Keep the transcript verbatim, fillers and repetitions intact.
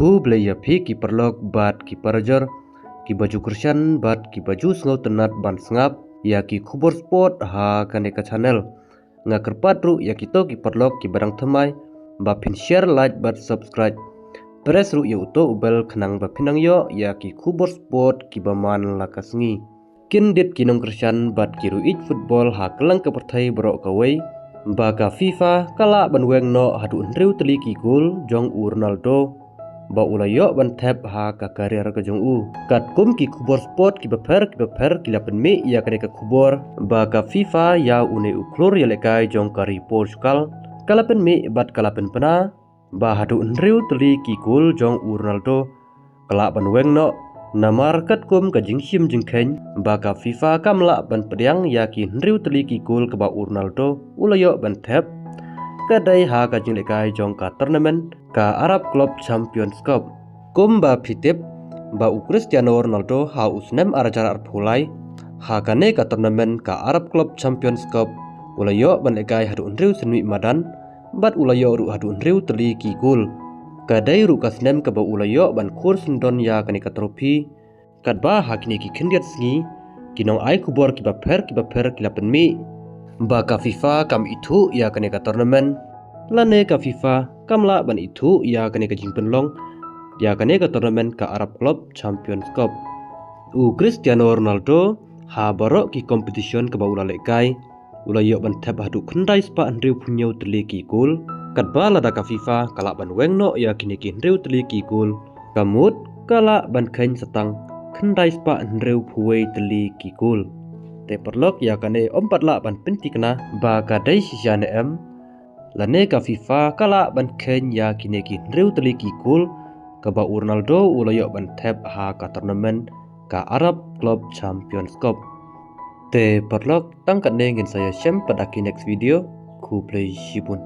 Khublei ïa phi ki paralok bad ki parajor, ki ba ju kyrshan bad ki ba ju sngewtynnat ban sngap ïa ki khubor sport ha kane ka channel. Nga kyrpad ruh ïa kito ki paralok ki ba dang thymmai ba phin share, like bad subscribe. Press ruh ïa uto u bell khnang ba phin nang ïoh ïa ki khubor sport ki ba man la ka sngi. Kyndit ki nongkyrshan bad ki ruh ïeit football ha kylleng ka pyrthei baroh kawei, ba ka FIFA ka lah ban weng noh haduh hynriew tylli ki gol jong u Ronaldo ba u la ïoh ban thep ha ka career ka jong u. Katkum ki khubor sport ki bapher ki bapher ki la pynmih ïa kane ka khubor ba ka FIFA ïa une u khlur ïalehkai jong ka ri Portugal ka la pynmih bad ka la pynbna ba haduh hynriew tylli ki gol jong u Ronaldo ka lah ban weng noh, namar katkum ka jingshim jingkheiñ ba ka FIFA kam lah ban pdiang ïa ki hynriew tylli ki gol kaba u Ronaldo u la ïoh ban thep, ka dei ha ka jinglehkai jong ka tournament ka Arab Club Champions Cup. Kumba phi tip ba u Cristiano Ronaldo ha u snem ar hajar arphew lai, ha kane ka tournament ka Arab Club Champions Cup u la ïoh ban lehkai haduh hynriew snem madan bad u la ïoh ruh haduh hynriew tylli ki gol. Ka dei ruh ka snem kaba u la ïoh ban khur syndon ïa kane ka trophy. Katba ha kine ki khyndiat sngi ki nongai khubor ki bapher ki bapher ki la pynmih ba ka FIFA kam ithuh ïa kane ka tournament, lane ka FIFA kam lah ban ithuh ïa kane ka jingpynlong ïa kane ka tournament ka Arab Club Champions Cup. U Cristiano Ronaldo ha baroh ki competition kaba u la lehkai u la ïoh ban thep haduh khyndai spah hynriew phew hynñiew tylli ki gol, katba lada ka FIFA ka lah ban weng noh ïa kine ki hynriew tylli ki gol, ka mut ka lah ban kheiñ sa tang khyndai spah hynriew phew wei tylli ki gol. Te paralok, ïa kane ym pat lah ban pynthikna ba ka dei shisha ne em, lane ka FIFA ka lah ban kheiñ ïa kine ki hynriew tylli ki gol kaba u Ronaldo u la ïoh ban thep ha ka tournament ka Arab Club Champions Cup. Te paralok, tang katne, ngin sa ïashem pat ha ki next video. Khublei shibun.